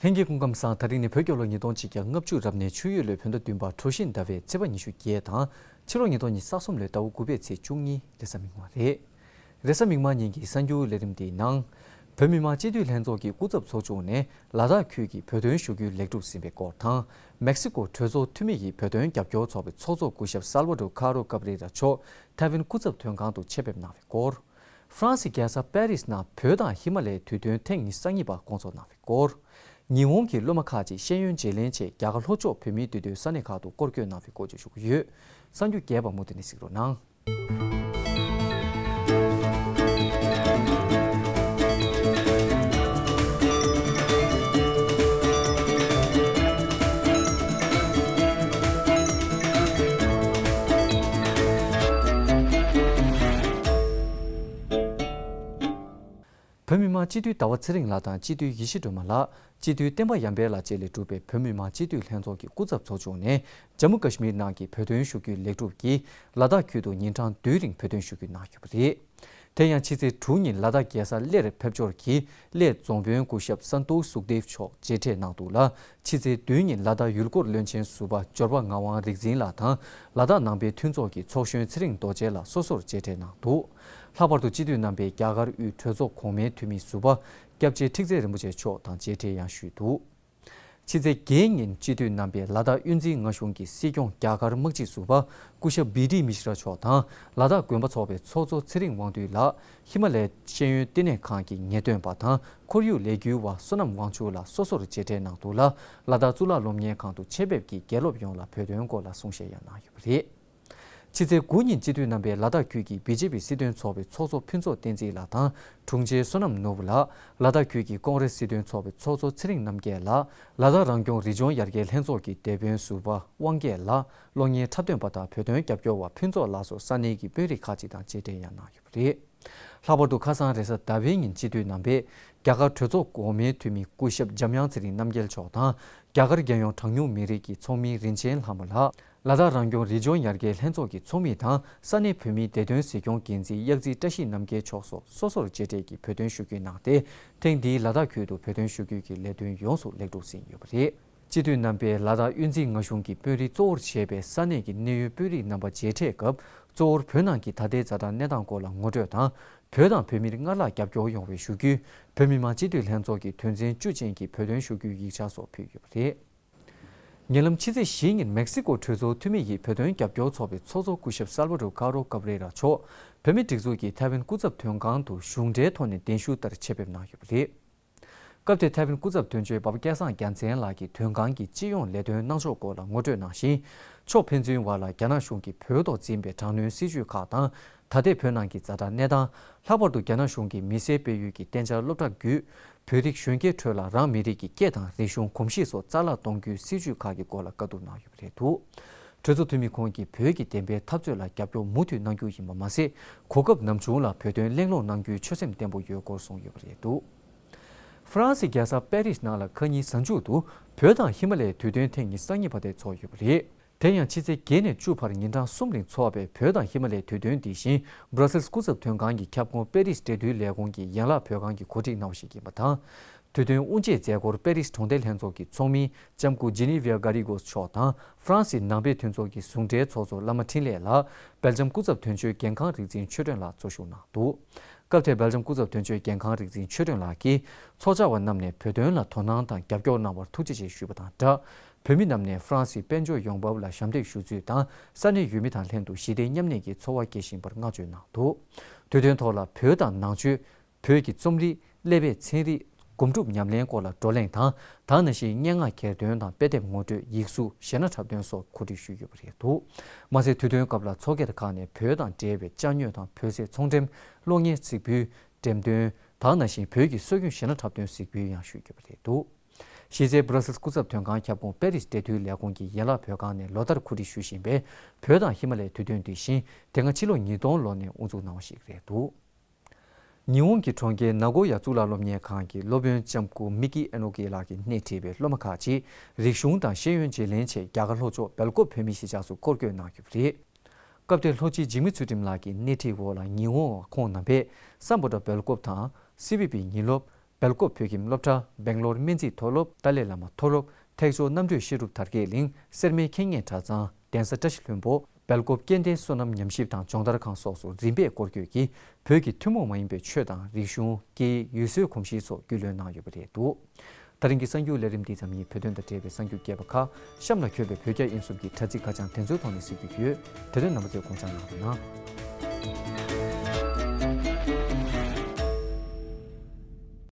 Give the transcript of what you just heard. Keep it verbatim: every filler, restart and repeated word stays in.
ལྷན་རྒྱས་སྐུ་ཁམས་བཟང་། ད་རིང་ནི་བོད་རྒྱལ་ལོ་ཉིས་སྟོང་ཆིག་བརྒྱ་ལྔ་བཅུ་རབ་གནས་ཆུ་ཡོས་ལོའི་བོད་ཟླ་བདུན་པ་གྲོ་བཞིན་ཟླ་བའི་ཚེས་པ་ཉི་ཤུ་བརྒྱད་དང་ཕྱི་ལོ་ཉིས་སྟོང་ཉི་ཤུ་རྩ་གསུམ་ལོའི་ཟླ་བ་དགུ་པའི་ཚེས་བཅུ་གཉིས་རེས་གཟའ་མིག་དམར་རེད། རེས་གཟའ་མིག་དམར་ཉིན་གྱི་གསར་འགྱུར་ལས་རིམ་འདིའི་ནང་། བོད་མི་མང་སྤྱི་འཐུས་ལྷན་ཚོགས་ཀྱི་སྐུ་ཚབ་ཚོགས་ཆུང་ནས་ལ་དྭགས་ཁུལ་གྱི་བོད་དོན་ཞུ་སྐུལ་ལེགས་གྲུབ་ཟིན་པའི་སྐོར་དང་། མེག་སི་ཀོ་གྲོས་ཚོགས་འཐུས་མི་ཡིས་བོད་དོན་རྒྱབ་སྐྱོར་ཚོགས་པའི་ཚོགས་གཙོ་སྐུ་ཞབས་སལ་བ་ཌོར་ཁ་རོ་ཀབ་རེ་ར་མཆོག་ཐའེ་ཝན་སྐུ་ཚབ་དོན་ཁང་དུ་ཆེད་ཕེབས་གནང་བའི་སྐོར། ཧྥ་རན་སི་རྒྱལ་ས་པེ་རིས་ནང་བོད་དང་ཧི་མ་ལའི་དུས་སྟོན་ཐེངས་ཉི་ཤུ་རྩ་གཉིས་པ་སྐོང་ཚོགས་གནང་བའི་སྐོར། ཉི་ཧོང་གི་སློབ་མ་ཁག་ཅིག་ཤེས་ཡོན་བརྗེ་ལེན་ཆེད་རྒྱ་གར་ལྷོ་ཕྱོགས་བོད་མིའི་འདུས་སྡོད་ས་གནས་ཁག་ཏུ་སྐོར་སྐྱོད་གནང་བའི་སྐོར་བརྗོད་ཞུ་གི་ཡོད། གསར་འགྱུར་རྒྱས་པ་མུ་མཐུད་ནས་གཟིགས་རོགས་གནང་། བོད་མི་མང་སྤྱི་འཐུས་ཟླ་བ་ཚེ་རིང་ལགས་དང་སྤྱི་འཐུས་ཡེ་ཤེས་སྒྲོལ་མ་ལགས། སྤྱི་འཐུས་བསྟན་པ་ཡར་འཕེལ་ལགས་བཅས་ལས་གྲུབ་པའི་བོད་མི་མང་སྤྱི་འཐུས་ལྷན་ཚོགས་ཀྱི་སྐུ་ཚབ་ཚོགས་ཆུང་ནས་ཇམ་མུ་ཀ་ཤི་མིར་ནང་གི་བོད་དོན་ཞུ་སྐུལ་ལེགས་གྲུབ་ཀྱིས་ལ་དྭགས་ཁུལ་དུ་ཉིན་གྲངས་བདུན་རིང་བོད་དོན་ཞུ་སྐུལ་གནང་ཡོད་པ་རེད། དེ་ཡང་ཕྱི་ཚེས་དྲུག་ཉིན་ལ་དྭགས་རྒྱལ་ས་གླེར་ཕེབས་འབྱོར་གྱིས་གླེ་རྫོང་དཔོན་སྐུ་ཞབས་སན་ཏུ་སུག་དེབ་མཆོག་མཇལ་འཕྲད་གནང་འདུག་ལ། ཕྱི་ཚེས་བདུན་ཉིན་ལ་དྭགས་ཡུལ་སྐོར་བློན་ཆེན་ཟུར་པ་འབྱོར་པ་ངག་དབང་རིག་འཛིན་ལགས་དང་ལ་དྭགས་ནང་པའི་མཐུན་ཚོགས་ཀྱི་ཚོགས་གཞོན་ཚེ་རིང་རྡོ་རྗེ་ལགས་སོ་སོར་མཇལ་འཕྲད་གནང་འདུག་ལྷག་པར་དུ་སྤྱི་འཐུས་རྣམ་པས་རྒྱ་གར་དབུས་གྲོས་ཚོགས་གོང་མའི་འཐུས་མི་ཟུར་པ་སྐྱབས་རྗེ་ཁྲི་བརྩེ་རིན་པོ་ཆེ་མཆོག་དང་མཇལ་འཕྲད་ཡང་ཞུས་འདུག་ཕྱི་ཚེས་བརྒྱད་ཉིན་སྤྱི་འཐུས་རྣམ་པས་ལ་དྭགས་དབུས་འཛིན་མངའ་གཞུང་གི་སྲིད་སྐྱོང་རྒྱ་གར་དམག་སྤྱི་ཟུར་པ་སྐུ་ཞབས་བི་ཌི་མི་ཤི་ར་མཆོག་དང་ལ་དྭགས་དགོན་པ་ཚོགས་པའི་ཚོགས་གཙོ་ཚེ་རིང་དབང་འདུས་ལགས་ཧི་མ་ལའི་ཤེས་ཡོན་བསྟི་གནས་ཁང་གི་ངེས་སྟོན་པ་དང་ཁོར་ཡུག་ལས་འགུལ་བ་བསོད་ནམས་དབང་ཕྱུག་ལགས་སོ་སོར་མཇལ་འཕྲད་གནང་འདུག་ལ། ལ་དྭགས་གཙུག་ལག་སློབ་གཉེར་ཁང་དུ་ཆེད་ཕེབས་ཀྱིས་དགེ་སློབ་ཡོངས་ལ་བོད་དོན་སྐོར་ལ་གསུང་བཤད་ཡང་གནང་ཡོད་པ་རེད། ཕྱི་ཚེས་དགུ་ཉིན་སྤྱི་འཐུས་རྣམ་པས་ལ་དྭགས་ཁུལ་གྱི་བི་ཇེ་པི་སྲིད་དོན་ཚོགས་པའི་ཚོགས་གཙོ་ཕུན་ཚོགས་བསྟན་འཛིན་ལགས་དང་དྲུང་ཆེ་བསོད་ནམས་ནོར་བུ་ལགས། ལ་དྭགས་ཁུལ་གྱི་ཀོང་རེས་སྲིད་དོན་ཚོགས་པའི་ཚོགས་གཙོ་ཚེ་རིང་རྣམ་རྒྱལ་ལགས། ལ་དྭགས་རང་སྐྱོང་རི་ལྗོངས་ཡར་རྒྱས་ལྷན་ཚོགས་ཀྱི་སྡེ་དཔོན་ཟུར་པ་དབང་རྒྱལ་ལགས། གློག་བརྙན་འཁྲབ་སྟོན་པ་དང་བོད་དོན་རྒྱབ་སྐྱོར་བ་ཕུན་ཚོགས་ལགས་སོགས་ས་གནས་ཀྱི་དཔོན་རིགས་ཁག་ཅིག་དང་མཇལ་འཕྲད་ཡང་གནང་ཡོད་པ་རེད། ལྷག་པར་དུ་ཁ་སང་རེས་གཟའ་ཟླ་བའི་ཉིན་སྤྱི་འཐུས་རྣམ་པས་རྒྱ་གར་གྲོས་ཚོགས་གོང་མའི་འཐུས་མི་སྐུ་ཞབས་འཇམ་དབྱངས་ཚེ་རིང་རྣམ་རྒྱལ་མཆོག་དང་རྒྱ་གར་རྒྱལ་ཡོངས་གྲངས་ཉུང་མི་རིགས་ཀྱི་ཚོགས་མི་རིན་ཆེན་ལྷ་མོ་ལགས། ལ་དྭགས་རང་སྐྱོང་རི་ལྗོངས་ཡར་རྒྱས་ལྷན་ཚོགས་ཀྱི་ཚོགས་མི་དང་ས་གནས་བོད་མིའི་བདེ་དོན་གཟིགས་སྐྱོང་འགན་འཛིན་གཡག་རྩེ་བཀྲ་ཤིས་རྣམ་རྒྱལ་མཆོག་སོགས་སོ་སོར་མཇལ་འཕྲད་ཀྱིས་བོད་དོན་ཞུ་སྐུལ་གནང་སྟེ། ཐེངས་འདིའི་ལ་དྭགས་ཁུལ་དུ་བོད་དོན་ཞུ་སྐུལ་གྱི་ལས་དོན་ཡོངས་སུ་ལེགས་གྲུབ་ཟིན་ཡོད་པ་རེད། སྤྱི་འཐུས་རྣམ་པས་ལ་དྭགས་དབུས་འཛིན་མངའ་གཞུང་གི་དཔོན་རིགས་གཙོ་བོར་བྱས་པའི་ས་གནས་ཀྱི་གནད་ཡོད་དཔོན་རིགས་རྣམ་པ་མཇལ་འཕྲད་སྐབས། གཙོ་བོར་བོད་ནང་གི་ད་ལྟའི་ཛ་དྲག་གནས་སྟངས་སྐོར་ལ་ངོ་སྤྲོད་དང་། བོད་དང་བོད་མིར་སྔར་ལྷག་རྒྱབ་སྐྱོར་ཡོང་བའི་ཞུ་རྒྱུའི་བོད་མི་མང་སྤྱི་འཐུས་ལྷན་ཚོགས་ཀྱི་དོན་ཚན་བཅུ་ཅན་གྱི་བོད་དོན་ཞུ་སྐུལ་ཡིག་ཆ་སོགས་ཕུལ་ཡོད་པ་རེད། ཉེ་ལམ་ཕྱི་ཚེས་བཞི་ཉིན་མེག་སི་ཀོ་གྲོས་ཚོགས་འཐུས་མི་ཡིས་བོད་དོན་རྒྱབ་སྐྱོར་ཚོགས་པའི་ཚོགས་གཙོ་སྐུ་ཞབས་སལ་བ་ཌོར་ཀ་རོ་ཀབ་རེ་ར་མཆོག་བོད་མིའི་སྒྲིག་འཛུགས་ཀྱི་ཐའེ་ཝན་སྐུ་ཚབ་དོན་ཁང་དུ་གཞུང་འབྲེལ་ཐོག་ནས་གདན་ཞུ་ལྟར་ཆེད་ཕེབས་གནང་ཡོད་པ་རེད། སྐབས་དེར་ཐའེ་ཝན་སྐུ་ཚབ་དོན་གཅོད་འབའ་པ་སྐལ་བཟང་རྒྱལ་མཚན་ལགས་ཀྱིས་དོན་ཁང་གི་སྤྱི་ཡོངས་ལས་དོན་གནང་ཕྱོགས་སྐོར་ལ་ངོ་སྤྲོད་གནང་ཞིང་། ཕྱོགས་ཕན་ཚུན་བར་ལ་རྒྱ་ནག་གཞུང་གིས་བོད་ཐོག་འཛིན་པའི་དྲག་གནོན་སྲིད་བྱུས་ཁག་དང་། ད་ལྟའི་བོད་ནང་གི་ཛ་དྲག་གནས་སྟངས། ལྷག་པར་དུ་རྒྱ་ནག་གཞུང་གིས་མི་སེར་སྤེལ་ཡུལ་གྱི་གཏན་འཇགས་སློབ་གྲྭ་བརྒྱུད། བོད་རིགས་གཞོན་སྐྱེས་ཁྲོད་ལ་རང་མི་རིགས་ཀྱི་སྐད་དང་རིག་གཞུང་གོམས་གཤིས་སོགས་རྩ་བརླག་གཏོང་རྒྱུའི་སྲིད་བྱུས་ཁག་གི་སྐོར་ལ་བཀའ་བསྡུར་གནང་ཡོད་པ་རེད་འདུག་གྲོས་ཚོགས་འཐུས་མི་ཁོང་གིས་བོད་ཀྱི་བདེན་པའི་འཐབ་རྩོད་ལ་རྒྱབ་སྐྱོར་མུ་མཐུད་གནང་རྒྱུ་ཡིན་པ་མ་ཟད། གོ་སྐབས་ནམ་བྱུང་ལ་བོད་དོན་གླེང་སློང་གནང་རྒྱུའི་ཆོད་སེམས་བརྟན་པོ་ཡོད་སྐོར་གསུངས་ཡོད་པ་རེད་འདུག་ཧྥ་རན་སི་རྒྱལ་ས་པེ་རིས་ནང་ལ་ཁ་ཉིན་གཟའ་མཇུག་ཏུ་བོད་དང་ཧི་མ་ལའི་དུས་སྟོན་ཐེངས་ཉི་ཤུ་རྩ་གཉིས་པ་དེ་ཚོགས་ཡོད་པ་རེད། དེ་ཡང་ཕྱི་ཚེས་བརྒྱད་ནས་བཅུ་བར་ཉིན་གྲངས་གསུམ་རིང་འཚོགས་པའི་བོད་དང་ཧི་མ་ལའི་དུས་སྟོན་འདི་བཞིན་སྦྲ་སེལ་སྐུ་ཚབ་དོན་ཁང་གི་ཁྱབ་ཁོངས་པེ་རིས་འབྲེལ་མཐུད་ལས་ཁུངས་ཀྱི་ཡན་ལག་བོད་ཁང་གི་གོ་སྒྲིག་གནང་བ་ཞིག་ཡིན་པ་དང་། དུས་སྟོན་དབུ་འབྱེད་མཛད་སྒོར་པེ་རིས་གྲོང་སྡེ་ལྷན་ཚོགས་ཀྱི་ཚོགས་མི་ལྕམ་སྐུ་ཇི་ནི་ཝེ་ཀ་རི་གོས་མཆོག་དང་ཧྥ་རན་སིའི་ནང་པའི་མཐུན་ཚོགས་ཀྱི་ཟུང་འབྲེལ་ཚོགས་གཙོ་བླ་མ་འཕྲིན་ལས་ལགས། སྦེལ་ཇམ་སྐུ་ཚབ་དོན་གཅོད་འགན་ཁང་རིག་འཛིན་ཆོས་སྒྲོན་ལགས་གཙོ་བཞུགས་གནང་འདུག་སྐབས་དེར་སྦེལ་ཇམ་སྐུ་ཚབ་དོན་གཅོད་འགན་ཁང་རིག་འཛིན་ཆོས་སྒྲོན་ལགས་ཀྱིས་ཚོགས་བཅར་བ་རྣམས་ནས་བོད་དོན་ལ་དོ་སྣང་དང་རྒྱབ་སྐྱོར་གནང་བར་ཐུགས་རྗེ་ཆེ་ཞུས་པ་དང་སྦྲགས། བོད་མི་རྣམས་ནས་ཧྥ་རན་སིའི་དཔལ་འབྱོར་ཡོང་འབབ་ལ་ཞབས་འདེགས་ཞུ་ཚུལ་དང་ས་གནས་ཡུལ་མི་དང་ལྷན་དུ་ཞི་བདེ་མཉམ་གནས་ཀྱི་འཚོ་བ་སྐྱེལ་བཞིན་པར་བསྔགས་བརྗོད་གནང་འདུག་དུས་སྟོན་ཐོག་ལ་བོད་དང་ནང་ཆོས། བོད་ཀྱི་རྩོམ་རིག་ཀླད་པའི་ཚན་རིག་སྒོམ་སྒྲུབ་ཉམས་ལེན་སྐོར་ལ་བགྲོ་གླེང་དང་། ད་ག་ནང་བཞིན་སྙན་ངག་གྱེར་འདོན་དང་དཔེ་དེབ་ངོ་སྤྲོད། ཡིག་གཟུགས། གཞས་སྣ་འཁྲབ་སྟོན་སོགས་གོ་སྒྲིག་ཞུས་ཡོད་པ་རེད་འདུག་མ་ཟད་དུས་སྟོན་སྐབས་ལ་ཚོགས་སྒེར་ཁག་ནས་བོད་དང་འབྲེལ་བའི་ཅ་དངོས་དང་བོད་ཟས་ཚོང་འགྲེམས། གློག་བརྙན་གཟིགས་འབུལ། འགྲེམས་སྟོན། ད་ག་ནང་བཞིན་བོད་ཀྱི་སྲོལ་རྒྱུན་གཞས་སྣ་འཁྲབ་སྟོན་གཟིགས་འབུལ་ཡང་ཞུས་ཡོད་པ་རེད་འདུག་གཞི་རྩའི་སྦྲ་སེལ་སྐུ་ཚབ་དོན་ཁང་ཁྱབ་ཁོངས་པེ་རིས་འབྲེལ་མཐུད་ལས་ཁུངས་ཀྱི་ཡན་ལག་བོད་ཁང་ནས་ལོ་ལྟར་གོ་སྒྲིག་ཞུ་བཞིན་པའི་བོད་དང་ཧི་མ་ལའི་དུས་སྟོན་འདི་བཞིན་དེ་སྔ་ཕྱི་ལོ་ཉིས་སྟོང་ལོ་ནས་དབུ་འཛུགས་གནང་བ་ཞིག་རེད་འདུག་ཉི་ཧོང་གི་གྲོང་ཁྱེར་ནཱ་གོ་ཡ་གཙུག་ལག་སློབ་གཉེར་ཁང་གི་སློབ་དཔོན་ལྕམ་སྐུ་མི་ཀི་ཨེ་ནོ་ཀི་ལགས་ཀྱིས་སྣེ་ཁྲིད་པའི་སློབ་མ་ཁག་ཅིག་རིག་གཞུང་དང་ཤེས་ཡོན་བརྗེ་ལེན་ཆེད་རྒྱ་གར་ལྷོ་ཕྱོགས་སྦེལ་ཀོབ་བོད་མིའི་གཞིས་ཆགས་སུ་སྐོར་སྐྱོད་གནང་ཡོད་པ་རེད། སྐབས་དེར་ལྷོ་སྤྱི་འཇིགས་མེད་ཚུལ་ཁྲིམས་ལགས་ཀྱི་སྣེ་ཁྲིད་འོག་ལ་ཉི་ཧོང་ཁོང་རྣམ་པས་སམ་བྷོ་ཊ་སྦེལ་ཀོབ་དང་སི་བི་པི་ཉིན་སློབ། སྦེལ་ཀོབ་བོད་ཁྱིམ་སློབ་གྲྭ། སྦེང་ལོར་སྨན་རྩིས་མཐོ་སློབ། ཏཱ་ལའི་བླ་མ་མཐོ་སློབ། ཐེག་མཆོག་རྣམ་གྲོལ་ཤེས་རབ་དར་རྒྱས་གླིང་། སེར་སྨད་ཁེ་ཉེན་གྲྭ་ཚང་། གདན་ས་བཀྲ་ཤིས་ལྷུན་པོ། སྦེལ་ཀོབ་སྐྱེ་ལྡན་སོ་ནམ་ཉམས་ཞིབ་དང་སྦྱོང་བརྡར་ཁང་སོགས་སུ་རིམ་པས་སྐོར་སྐྱོད་ཀྱིས་བོད་ཀྱི་ཐུན་མོང་མ་ཡིན་པའི་ཆོས་དང་རིག་གཞུང་། སྐད་ཡིག་ཡུལ་སྲོལ་གོམས་གཤིས་སོགས་རྒྱུས་ལོན་གནང་ཡོད་པ་རེད་འདུག་དེ་རིང་གི་གསར་འགྱུར་ལས་རིམ་འདི་ཙམ་ཡིན། བོད་དོན་དང་འབྲེལ་བའི་གསར་འགྱུར་རྒྱས་པ་ཁག་གཤམ་ལ་འཁོད་པའི་བོད་རྒྱ་དབྱིན་གསུམ་གྱི་དྲ་ཚིགས་ཁ་བྱང་དེ་ཚོའི་ཐོག་ནས་གཟིགས་རྒྱུ་ཡོད། དེ་དོན་རྣམ་པ་ཚོས་དགོངས་འཇགས་གནང་རོགས་གནང་།